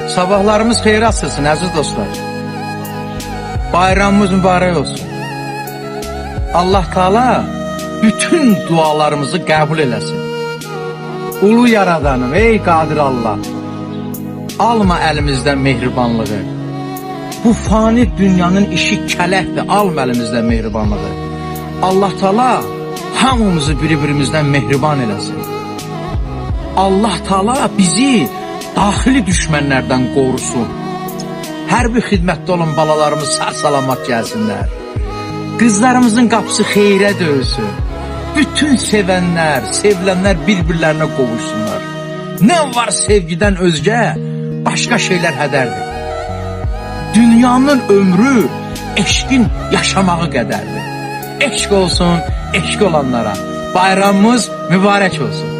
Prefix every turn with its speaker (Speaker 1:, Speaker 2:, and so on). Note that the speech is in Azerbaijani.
Speaker 1: Sabahlarımız xeyrə açılsın əziz dostlar. Bayramımız mübarək olsun. Allah Taala bütün dualarımızı qəbul eləsin. Ulu Yaradanım, ey qadir Allah. Alma əlimizdən mehribanlığı. Bu fani dünyanın işi kələkdir. Alma əlimizdən mehribanlığı. Allah Taala hamımızı bir-birimizdən mehriban eləsin. Allah Taala bizi daxili düşmənlərdən qorusun. Hərbi xidmətdə olan balalarımız sağ salamat gəlsinlər. Qızlarımızın qapısı xeyrə döyülsün. Bütün sevənlər, sevilənlər bir-birlərinə qovuşsunlar. Nə var sevgidən özgə, başqa şeylər hədərdir. Dünyanın ömrü eşqin yaşamağı qədərdir. Eşq olsun, eşq olanlara. Bayramımız mübarək olsun.